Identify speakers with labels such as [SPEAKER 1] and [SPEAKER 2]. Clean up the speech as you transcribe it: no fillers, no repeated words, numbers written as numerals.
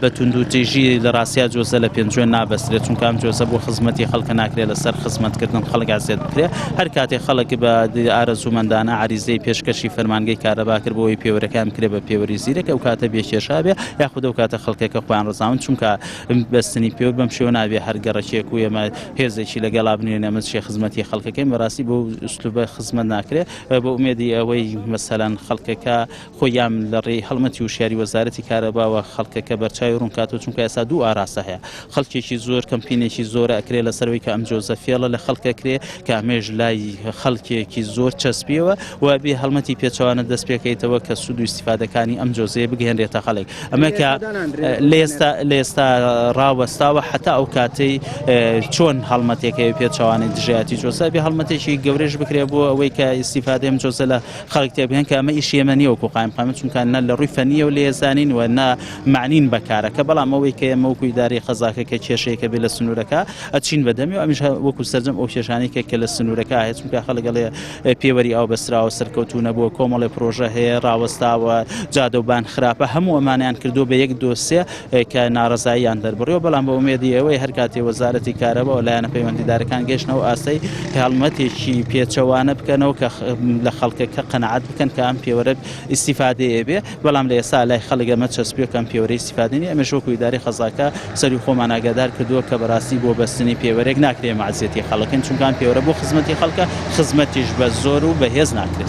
[SPEAKER 1] بە توندوتیژی لە ڕاستیا جۆزە لە پێنجوێن نابەسترێت، چونکە ئەم جۆزە بۆ خزمەتی خەڵکە ناکرێت لەسەر خزمەتکردن خەڵک ئازیەت بکرێت. هەر کاتێ خەڵک بە ئارەزوومەندانە عەریزەی پێشکەشی فەرمانگەی کارەبا کرد بۆ ئەوەی پێوەرەکان بکرێت بە پێوەری زیرەک ئەو کاتە بێ کێشە بێ یاخود ئەو کاتە خەڵکەکە خۆیان ڕزاون چونکە بەستنی پێوەر بەم شێوە نابێ هەر گەڕەکێک و ئێمە هێزێکی لەگەڵا بنێن ئەمە چیە خزمەتی خەڵکەکەین بەڕاستی بەو ئوسلوبە خزمەت ناکرێ بە ئومێدی ئەوەی مەسەلەن خەڵکەکە خۆیان لە ڕێی هەڵمەتی وشیاری وەزارەتی کارەباوە خەڵکەکە بەرچاوی ڕوون کاتەوە چونکە ئێستا دوو ئاراستە هەیە خەڵکێکی زۆر کەمپینێکی زۆرە ئەکرێ لەسەر ئەوەی کە ئەم جۆزە فێڵە لە خەڵک ئەکرێ کە ئەمەیش لای خەڵکێکی زۆر چەسپیەوە و بێ هەڵمەتی پێچەوانە دەست پێکەیتەوە کە سوود و ئیستیفادەکانی ئەم جۆزەیە بگەێنرێتە خەڵک ئەمە کە لە ئێستا لە ئێستا ڕاوەستاوە حتا ئەو کاتەی چۆن هەڵمەتێکەوە پێچەوانەی دژایەتی جۆزە بێ هەڵمەتێکی گەورەش بکرێ بۆ ئەوەی کە ئیستیفادەی ئەم جۆزە لە خەڵک تێبگەن کە ئەمە ئیشی ئێمە نییە وەکو قایمقامیەت چونکە نە لە ڕووی فەنییەوە لێزانین و نە مەعنین بە کارەکە بەڵام ئەوەی کە ئێمە وەکو ئیدارەی قەزاکە کە کێشەیەکە بێ لە سنوورەکە ئەچین بە دەمی و ئەمیش وەکو سەرجەم ئەو کێشانەی کە کە لە سنوورەکە هەیە چونکە خەڵک ئەڵێ پێوەری ئاو بەستراوە سەرکەوتوو نەبووە کۆمەڵێ پرۆژە هەیە ڕاوەستاوە جادە و بان خراپە هەموو ئەمانیان کردووە بە یەک دۆسیە کە ناڕەزاییان دەربڕیوە، بەڵام بە ئومێدی ئەوەی هەر کاتێ وەزارەتی کارەبا و لایەنە پەیوەندیدارەکان گەیشتنە ئەو ئاستەی هەڵمەتێکی پێچەوانە بکەنەوە کە لە خەڵکەکە قەناعەت بکەن کە ئەم پێوەرە ئیستیفادەیە بێ، بەڵام لە ئێستا لای خەڵک ئەمە چەسپیوە کە ئەم پێوەرە ئیستیفادە نییە، ئێمەش وەکو ئیدارەی قەزاکە سەرووی خۆمان ئاگادار کردووە کە بەڕاستی بۆ بەستنی پێوەرێک ناکرێ ئێمە ئەزیەتی خەڵکن، چونکە ئەم پێوەرە بۆ خزمەتی خەڵکە، خزمەتیش بە زۆر و بە هێز ناکرێت.